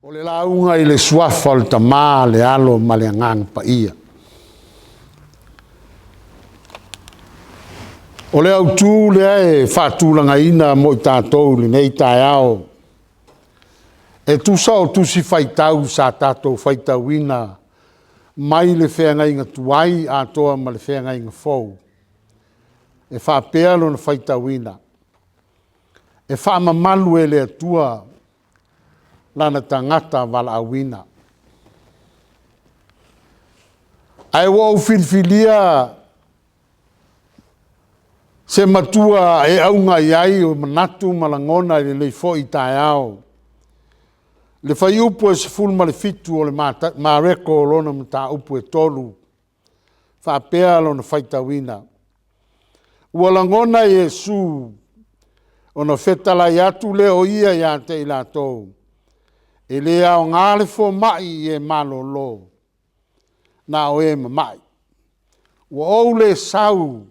O le lauga i le suafa o le Tama, le Alo ma le Agaga Paia. O le autu lea e faatulagaina mo i tatou i lenei taeao, e tusa o tusi faitau sa tatou faitauina mai le feagaiga tuai atoa ma le feagaiga fou, e faapea lona faitauina, e faamamalu e le Atua lana tagata valaauina. Ae ua ou filifilia se matua e auga i ai o manatu ma lagona i lenei foi taeao, le fuaiupu e 17 o le Mareko lona mataupu e 3, e faapea lona faitauina, “Ua lagona e Iesu ona fetalai atu lea o ia ia te i latou, e le aoga le fomai i e malolo, na o e mamai. Ua ou le sau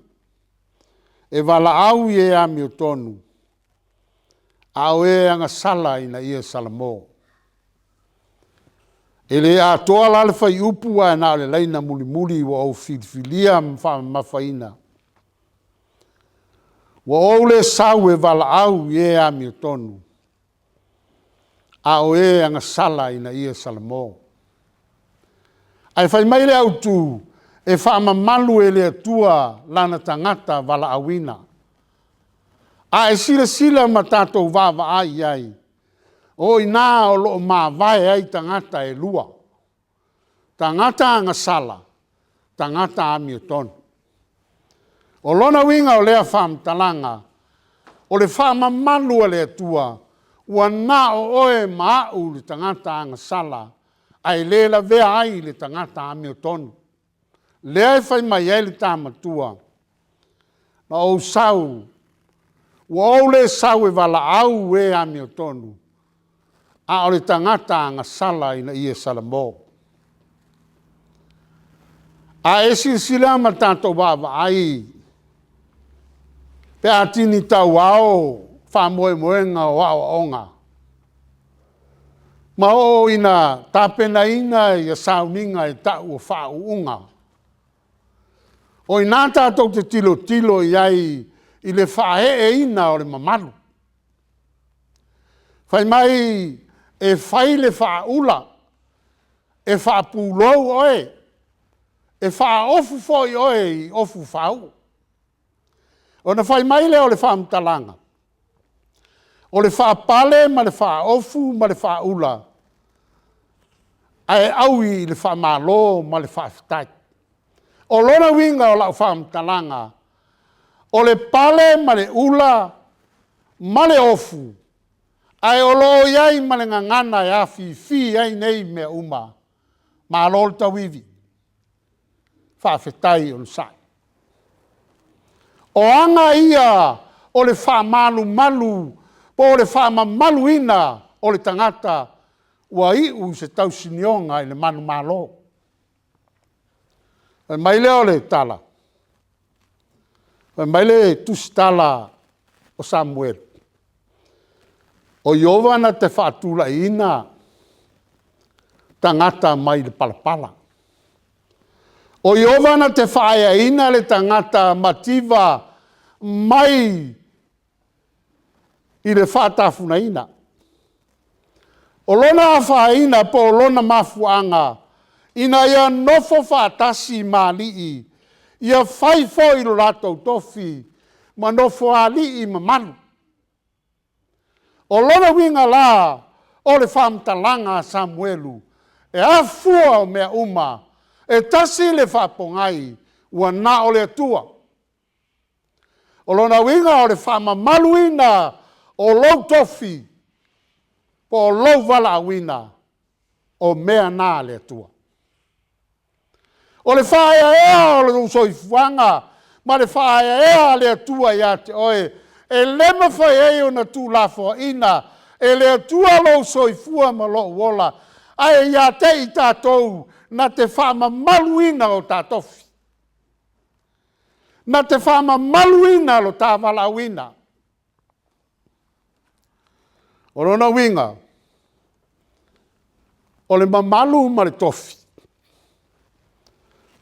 e valaau i e amiotonu, a o e agasala ina ia salamo.” E le atoa la le fuaiupu ae na o le laina mulimuli ua ou filifilia ma faamamafaina. Ua ou le sau e valaau i e amiotonu, a o e agasala ina ia salamo. Ae fai mai le autu, e faamamalu e le Atua lana tagata valaauina. A e silasila ma tatou vaavaai i ai, o i ina o lo o mavae ai tagata e lua, tagata agasala, tagata amiotonu. O lona uiga o lea faamatalaga, o le faamamalu a le Atua, ua na o oe ma au le tagata agasala, ae le lavea ai le tagata amiotonu. Lea e fai mai ai le ta matua, na ou sau, ua ou le sau e valaau e amiotonu, a o le tagata agasala ina ia salamo. A e silasila ma tatou vaavaai pe a tini tauao faamoemoega o aoaoga, ma oo ina tapenaina sauniga e tau o faauuga, o i ina tatou te tilotilo i ai i le faaeeina o le mamalu. Fai mai e fai le faaula e faapulou oe, e faaofu foi oe i ofu faauu. Ona fai mai lea o le faamatalaga, o le faapale ma le faaofu ma le faaula, ae aui i le faamalo ma le faafetai. O lona uiga o lau faamatalaga, o le pale ma le ula ma le ofu, ae o lo o i ai ma le gagana e afifi ai nei mea uma, malo le tauivi, faafetai onosai. O aga ia o le faamalumalu po o le faamamaluina o le tagata ua iu i se tausinioga i le manumalo. Fai mai lea o le tala, fai mai le tusitala o Samuelu, o Ieova na te faatulaiina tagata mai le palapala. O Ieova na te faaeaina le tagata mativa mai i le faatafunaina. O lona afaina po o lona mafuaaga, ina ia nofo faatasi ma alii, ia fai foi lo latou tofi ma nofoalii mamalu. O lona uiga la o le faamatalaga a Samuelu, e a fua o mea uma, e tasi le faapogai, ua na o le Atua. O lona uiga o le faamamaluina o lou tofi po o lou valaauina, o mea na a le Atua. O le faaeaea o lou soifuaga ma le faaeaea a le Atua ia te oe, e le mafai ai ona tuulafoaina e le Atua lou soifua ma lou ola, ae ia te i tatou na te faamamaluina o ta tofi, na te faamamaluina lo ta valaauina. O lona uiga, O le mamalu ma le tofi,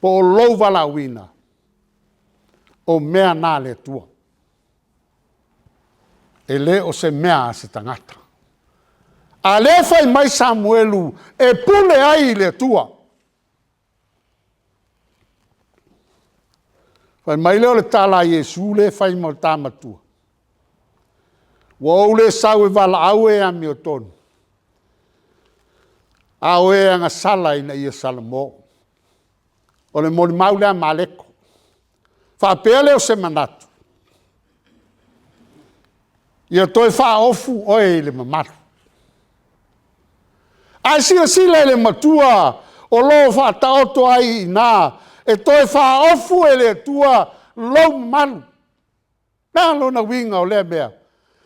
po o lou valaauina, o mea na a le Atua. E le o se mea a se tagata. A lea e fai mai Samuelu e pule ai i le Atua. Fai mai lea o le tala a Iesu lea e fai ma ta matua, ua ou le sau e valaau e amiotonu, a o e agasala ina ia salamo. O le molimau lea a Mareko. Faapea lea o se manatu, ia toe faaofu oe i le mamalu. A e silasila i le matua o lo o faataoto ai i ina e toe faaofu e le Atua lou mamalu. O le a lona uiga o lea mea?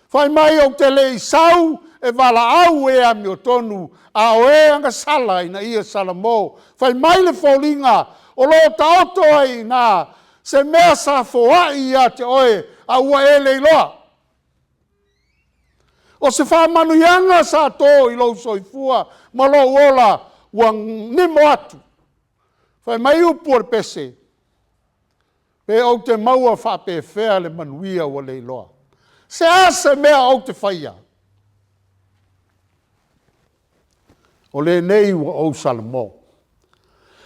Fai mai ou te le i sau e valaau e amiotonu, a o e agasala ina ia salamo. Fai mai le foliga o lo o taoto ai i ina se mea sa foai ia te oe a ua e le iloa. O se faamanuiaga sa to i lou soifua ma lou ola ua nimo atu. Fai mai upu o le pese, pe ou te maua faapefea le manuia ua leiloa. Se a se mea ou te faia? O lenei ua ou salamo.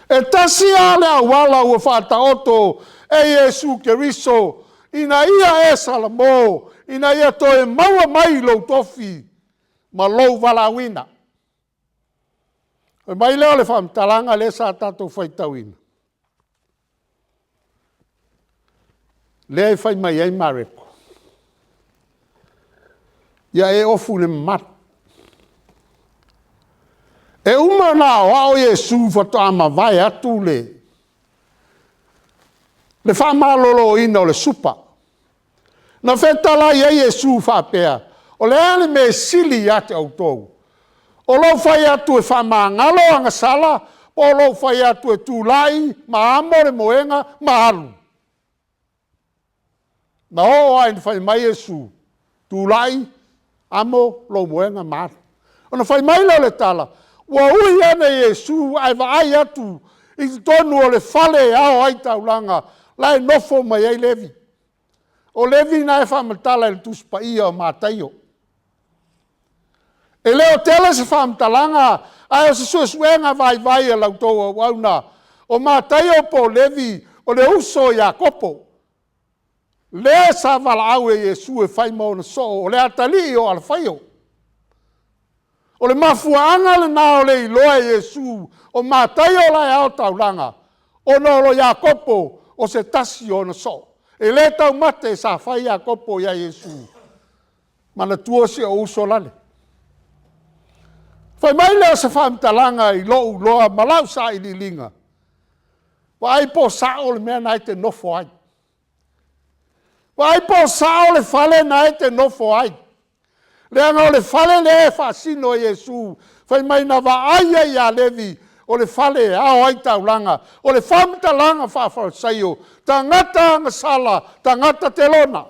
E tasi lava le auala ua faataoto e Iesu Keriso ina ia e salamo, ina ia toe maua mai lou tofi ma lou valaauina. Fai mai lea o le faamatalaga lea sa tatou faitauina, lea e fai mai ai Mareko, ia e ofu i le mamalu. E uma ona aoao Iesu faatoa mavae atu le faamaloloina o le supa. Na fetalai ai Iesu faapea, o le a le mea e sili ia te outou? O lou fai atu e faamagalo agasala, po o lou fai atu e tulai ma amo le moega ma alu? Na oo lava ina fai mai Iesu, tulai, amo lou moega ma alu. Ona fai mai lea o le tala, ua ui ane Iesu ae vaai atu i totonu o le fale e ao ai taulaga, la e nofo mai ai Levi. O Levi lena e faamatala i le Tusi Paia o Mataio. E le o tele se faamatalaga, ae o se suesuega vaivai a la outou auauna. O Mataio po o Levi, o le uso ia Iakopo, le sa valaau e Iesu e fai ma ona soo, o le atalii o Alafaio. O le mafuaaga lena o le iloa e Iesu o Mataio la e ao taulaga, ona o Iakopo o se tasi o ona soo. E le taumate sa fai Iakopo ia Iesu, manatua si ou uso lale. Fai mai lea o se faamatalaga i lou iloa ma lau sailiiliga, vaai po o sao le mea lena e te nofo ai. Vaai po o sao le fale lena e te nofo ai. Leaga o le fale lea e faasino e Iesu, fai mai na vaai ai ia Levi, o le fale e ao ai taulaga. O le faamatalaga faa-Farisaio, tagata agasala, tagata telona.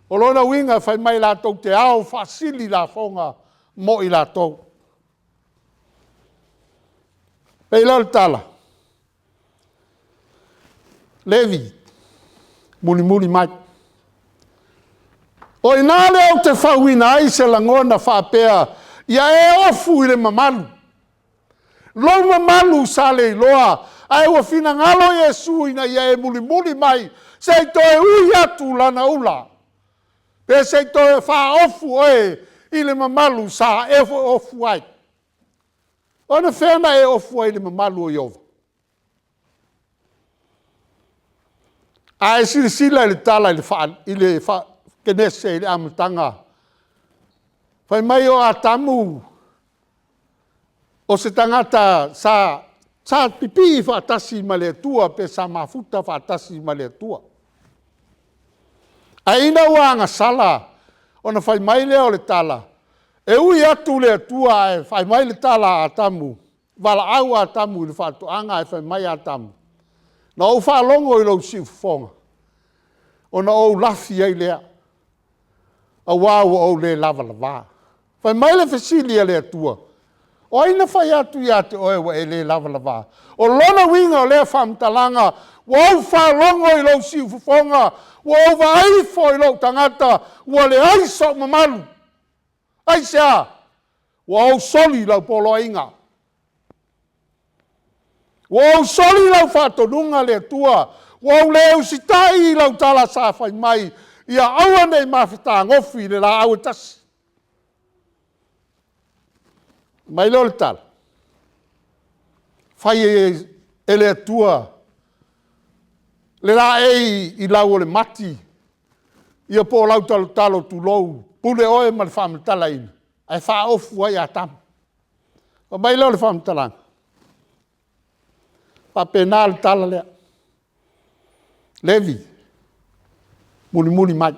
O lona uiga fai mai latou te ao faasili lafoga mo i latou. Pei lea o le tala, Levi, mulimuli mai. O i ina lea ou te fauina ai se lagona faapea, ia e ofu i le mamalu. Lou mamalu sa leiloa, ae ua finagalo Iesu ina ia e mulimuli mai se i toe ui atu lana ula, pe se i toe faaofu oe i le mamalu sa e ofu ai. O anafea na e ofu ai i le mamalu o Ieova? A e silasila i le tala i le Kenese i le amataga, fai mai o Atamu o se tagata sa pipii faatasi ma le Atua pe sa mafuta faatasi ma le Atua. Ae ina ua agasala, ona fai mai lea o le tala, e ui atu le Atua ae fai mai le tala a Atamu, valaau Atamu i le faatoaga ae fai mai Atamu, na ou faalogo i lou siufofoga, ona ou lafi ai lea, aua ua ou le lavalava. Fai mai le fesili a le Atua, O ai na fai atu ia te oe ua e le lavalavā? O lona uiga o lea faamatalaga, ua ou faalogo i lou siufofoga, ua ou vaai ifo i lou tagata, ua leai sou mamalu. Aisea? Ua ou soli lau poloaiga. Ua ou soli lau faatonuga le Atua, ua ou le usitai i lau tala sa fai mai, ia aua ne i ma fetagofi i le laau e tasi. Fai mai lea o le tala, fai e le Atua le laei i lau o le mati, ia po o lau talotalo, tulou, pule oe ma le faamatalaina, ae faaofu ai Atamu. Ona fai mai lea o le faamatalaga, e faapena le tala lea, Levi, mulimuli mai.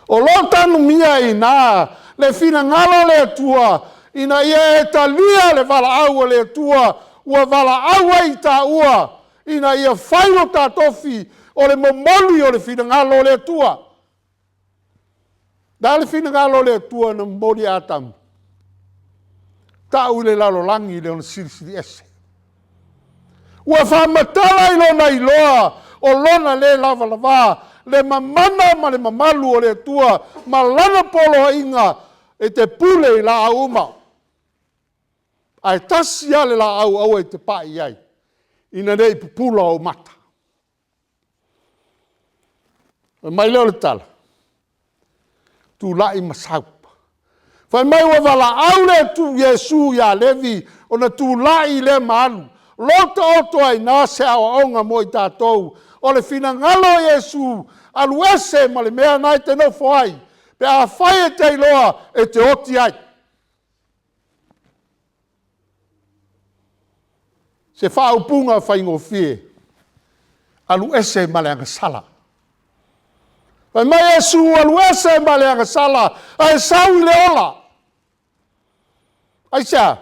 O lo o tanumia i ina le finagalo o le Atua ina ia e talia le valaau a le Atua ua valaau ai i taua ina ia fai lo ta tofi o le momoli o le finagalo o le Atua. O le a le finagalo o le Atua na momoli i Atamu? Tau i le lalolagi le Silisili Ese. Ua faamatala i lona iloa o lona le lavalava le mamana ma le mamalu o le Atua ma lana poloaiga e te pule i laau uma, ae tasi lava le laau aua e te pai i ai, ina ne i pupula ou mata. Fai mai lea o le tala, tulai ma sau. Fai mai ua valaau Iesu ia Levi ona tulai lea ma alu. O lo o taoto ai i ina se aoaoga mo i tatou. O le finagalo o Iesu, alu ese ma le mea lena e te nofo ai pe afai e te iloa e te oti ai. O se faaupuga faigofie, alu ese ma le agasala. Fai mai Iesu, alu ese ma le agasala ae sau i le ola. Aisea?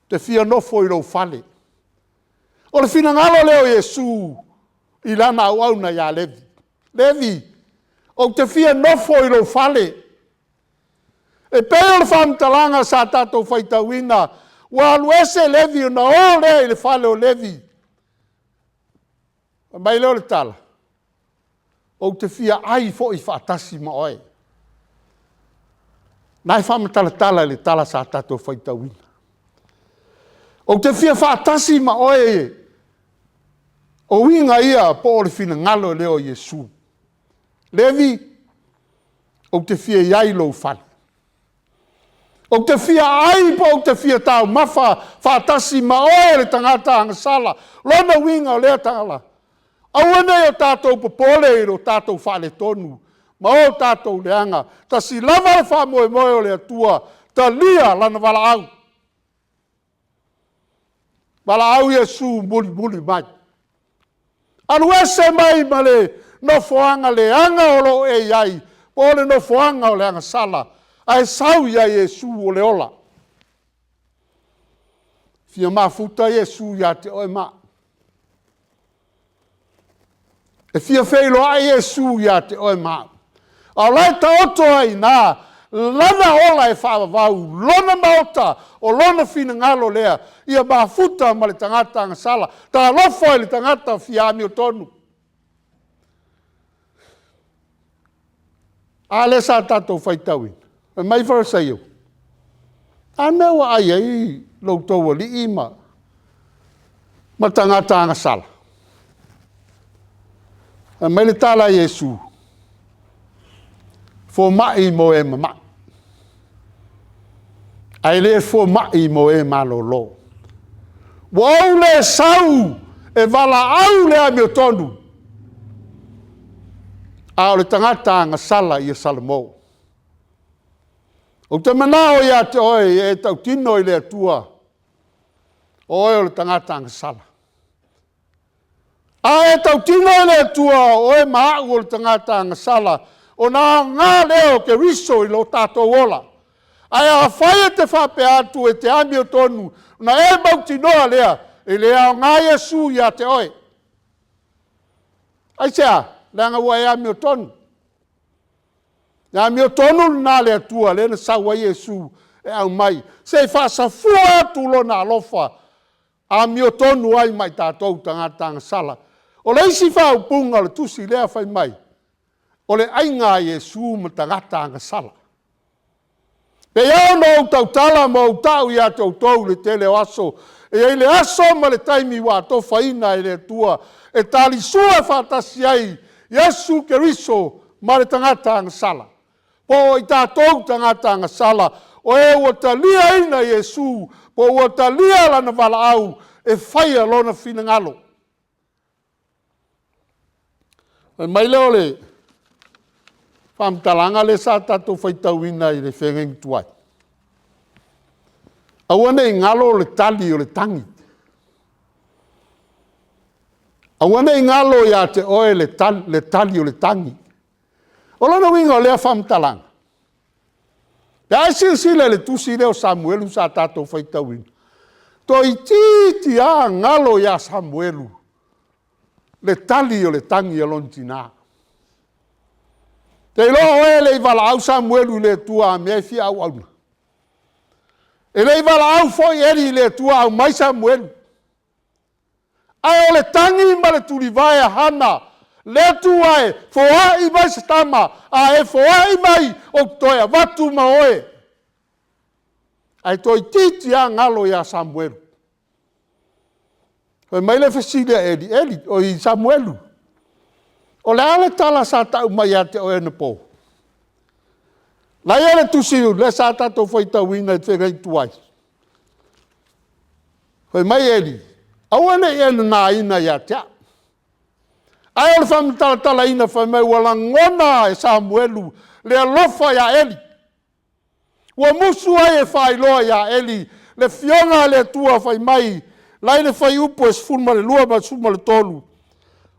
Ou te fia nofo i lou fale. O le finagalo lea o Iesu i lana auauna ia Levi. Levi, ou te fia nofo i lou fale. E pei o le faamatalaga sa tatou faitauina, ua alu ese Levi ona o lea i le fale o Levi. Fai mai lea o le tala, ou te fia ai foi faatasi ma oe. O lena e faamatalatala i le tala sa tatou faitauina. Ou te fia faatasi ma oe, o uiga ia po o le finagalo lea o Iesu. Levi, ou te fia i ai i lou fale. Ou te fia ai pe ou te fia taumafa faatasi ma oe le tagata agasala. O lona uiga o lea tala, aua ne i o tatou popole i lo tatou faaletonu ma o tatou leaga, tasi lava le faamoemoe o le Atua, talia lana valaau. Valaau Iesu mulimuli mai. Alu ese mai ma le nofoaga leaga o lo o e i ai, po o le nofoaga o le agasala, ae sau ia Iesu o le ola. E fia mafuta Iesu ia te oe ma au. E fia feiloai Iesu ia te oe ma au. A o la e taoto ai i ina lana ola e faavavau, lona maota, o lona finagalo lea, ia mafuta ma le tagata agasala. Talofa i le tagata fia amiotonu. A lea sa tatou faitauina, fai mai Farisai, a mea ua ai ai lo outou alii ma tagata agasala? Fai mai le tala a Iesu, fomai mo e mamai, ae le fomai mo e malolo. Ua ou le sau e valaau le amiotonu, a o le tagata agasala ia salamo. Ou te manao ia te oe ia e tautino i le Atua, o oe o le tagata agasala. A e tautino i le Atua o oe ma au o le tagata agasala, ona aoga lea o Keriso i lo tatou ola. Ae afai e te faapea atu e te amiotonu, ona e mautinoa lea, e le aoga Iesu ia te oe. Aisea? Leaga ua e amiotonu. O le amiotonu lena a le Atua lea na sau ai Iesu e aumai se i faasafua atu Lona alofa amiotonu ai ma i tatou tagata agasala. O le isi faaupuga o le tusi lea fai mai, o le aiga a Iesu ma tagata agasala. E pei lava ona ou tautala ma ou tau ia te outou i le tele o aso, e i ai le aso ma le taimi ua atofaina e le Atua e talisua faatasi ai Iesu Keriso ma le tagata agasala. Po o i tatou tagata agasala, o e ua taliaina Iesu, po ua talia lana valaau e faia Lona finagalo. Fai mai lea o le faamatalaga lea sa tatou faitauina i le feagaiga tuai, aua ne i galo le tali o le tagi. Aua ne i galo ia te oe le tali o le tagi. O lona uiga o lea faamatalaga, pe a e silasila i le tusi lea o Samuelu sa tatou faitauina, toeitiiti lava galo ia Samuelu le tali o le tagi a lona tina. Ou te iloa o oe e le i valaau Samuelu i le Atua a mea e fia auauna. E le i valaau foi Eli i le Atua aumai Samuelu. Ae o le tagi ma le tulivae a Hana, le Atua e, foai mai se tama, a e foai mai, ou te toe avatu ma oe. Ae toeitiiti lava galo ia Samuelu. Fai mai le fesili a Eli, Eli, oi Samuelu, o le a le tala sa tau mai ia te oe anapo? La e i le tusi lea sa tatou faitauina i le feagaiga tuai. Fai mai Eli, aua ne i e nanaina ia te au. Ae o le faamatalatalaina fai mai ua lagona e Samuelu le alofa ia Eli. Ua musu ai e faailoa ia Eli le afioga a le Atua fai mai la e i le Fuaiupu 12 ma le 13,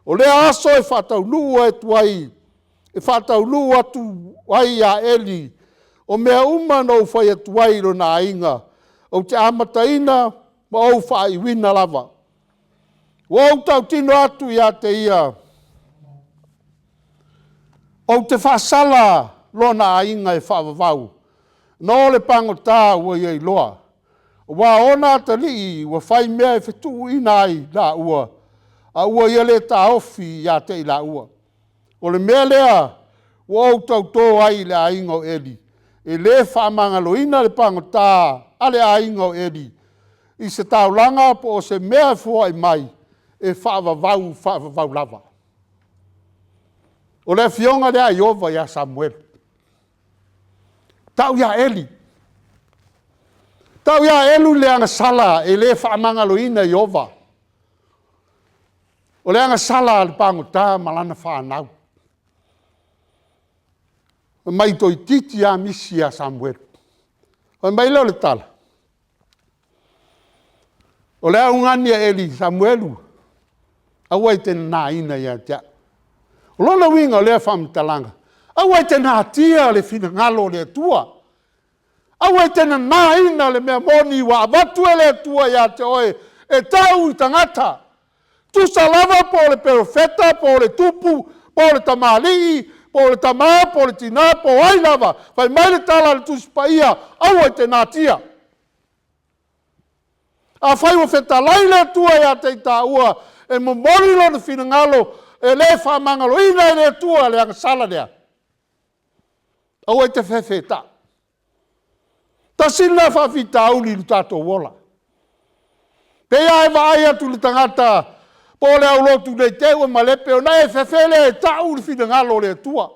o lea aso e faataunuu atu ai, e faataunuu atu ai ia Eli, o mea uma na ou fai atu ai i lona aiga, ou te amataina ma ou faaiuina lava. Ua ou tautino atu ia te ia, ou te faasala lona aiga e faavavau, na o le pagota ua ia iloa, aua o ona atalii ua faimea fetuuina ai i laua, a ua ia le taofi ia te i laua. O le mea lea ua ou tauto ai i le aiga o Eli, e le faamagaloina le pagota a le aiga o Eli i se taulaga po o se mea e foai mai, e faavavau faavavau lava. O le afioga lea a Ieova ia Samuelu. Tau ia Eli, tau ia Eli le agasala e le faamagaloina e Ieova. O le agasala a le pagota ma lana fanau. Fai mai toeitiiti lava misi ia Samuelu. Fai mai lea o le tala, o le augani a Eli, Samuelu, aua e te nanaina ia te au. O lona uiga o lea faamatalaga, aua e te natia le finagalo o le Atua. Aua e te nanaina le mea moni ua avatu e le Atua ia te oe e tau i tagata, tusa lava po o le perofeta po o le tupu, po o le tamalii, po o le tama po o le tina po o ai lava, fai mai le tala a le Tusi Paia, aua e te natia. Afai ua fetalai le Atua ia te i taua e momoli Lona finagalo, e le faamagaloina e le Atua le agasala lea. Aua e te fefe e tau. Tasi lena faafitauli i lo tatou ola. E pei lava e vaai atu i le tagata po o le aulotu ne i te i ua malepe, ona e fefe lea e tau le finagalo o le Atua.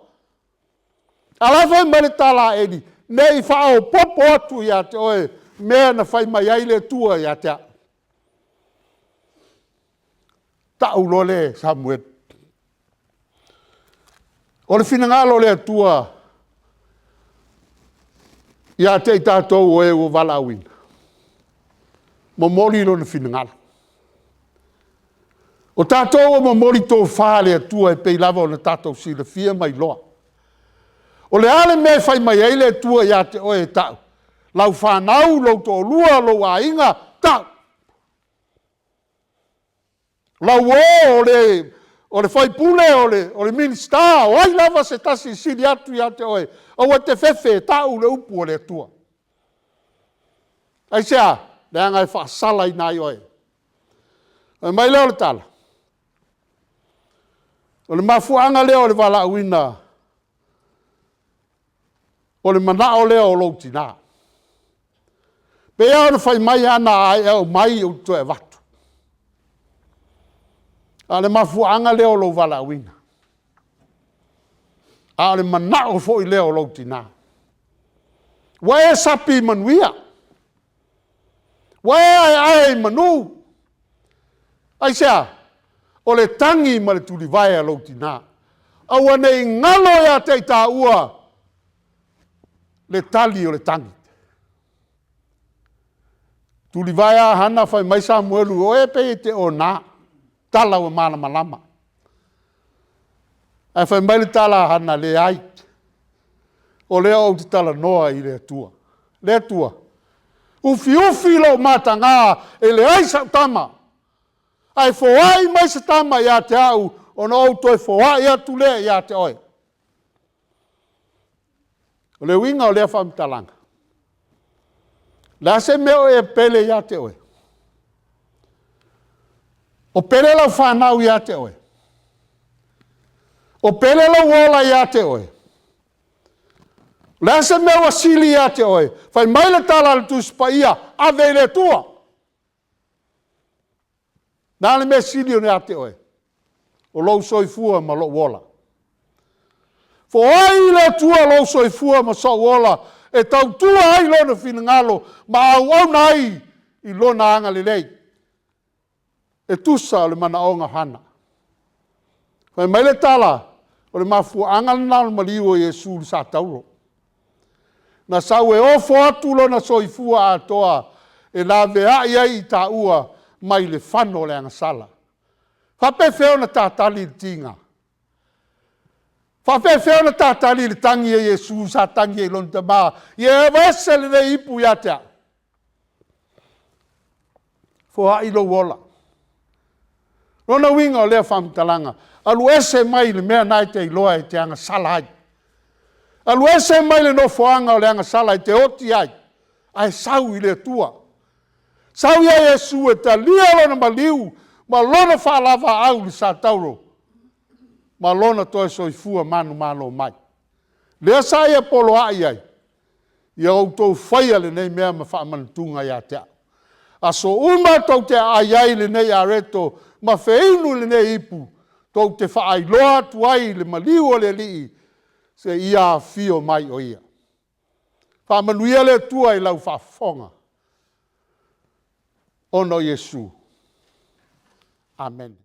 A o la e fai mai le tala a Eli, ne i faaopoopo atu ia te oe mea na fai mai ai le Atua ia te au. Tau loa lea e Samuelu. O le finagalo o le Atua ia te i tatou o e ua valaauina, momoli Lona finagalo. O tatou ua momoli tofa a le Atua e pei lava ona tatou silafia ma iloa. O le a le mea e fai mai ai le Atua ia te oe e tau? Lau fanau, lou toalua, lou aiga, tau. Lau uo, o le sui usufono, o le Minisita, o ai lava se tasi e sili atu ia te oe, aua e te fefe e tau le upu a le Atua. Aisea? Leaga e faasalaina ai oe. Fai mai lea o le tala, o le mafuaaga lea o le valaauina o le manao lea o lou tina. E pei lava ona fai mai Hana a e aumai ou te toe avatu. A o le mafuaaga lea o lou valaauina, a o le manao foi lea o lou tina. Ua e sapi i manuia, ua e aeae i manu. Aisea? O le tagi ma le tulivae a lou tina. Aua ne i galo ia te i taua le tali o le tagi. Tulivae a Hana fai mai Samuelu, o oe e pei e te ona, tala ua malamalama. Ae fai mai le tala a Hana, leai, o lea ou te talanoa i le Atua. Le Atua, ufiufi lou mataga e leai sau tama, ae foai mai se tama ia te au, ona ou toe foai atu lea ia te oe. O le uiga o lea faamatalaga, o le a se mea o e pele ia te oe? O pele lau fanau ia te oe? O pele lou ola ia te oe? O le a se mea ua sili ia te oe? Fai mai le tala a le Tusi Paia, ave i le Atua. O le a le mea e sili ia te oe? O lou soifua ma lou ola. Foai i le Atua lou soifua ma sou ola e tautua ai Lona finagalo ma auauna ai i Lona agalelei e tusa o le manaoga o Hana. Fai mai le tala, o le mafuaaga lena o le maliu o Iesu i le satauro. Na sau e ofo atu lona soifua atoa e laveai ai i taua mai le fano o le agasala. E faapefea ona ta tali i le tiga? E faapefea ona ta tali i le tagi a Iesu sa tagi ai i lona Tama, ia aveese lenei ipu ia te au? Foai lou ola. O lona uiga o lea faamatalaga, alu ese mai le mea lena e te iloa e te agasala ai. Alu ese mai le nofoaga o le agasala e te oti ai, ae sau i le Atua. Sau ia Iesu e talia lona maliu ma lona faalavaaau i le satauro ma lona toe soifua manumalo mai. Lea sa ia poloai ai, ia outou faia lenei mea ma faamanatuga ia te au. Aso uma tou te aai ai i lenei areto ma feinu i lenei ipu, tou te faailoa atu ai le maliu o le Alii seia afio mai o Ia. Faamanuia le Atua i lau faafofoga ona o Iesu. Amene.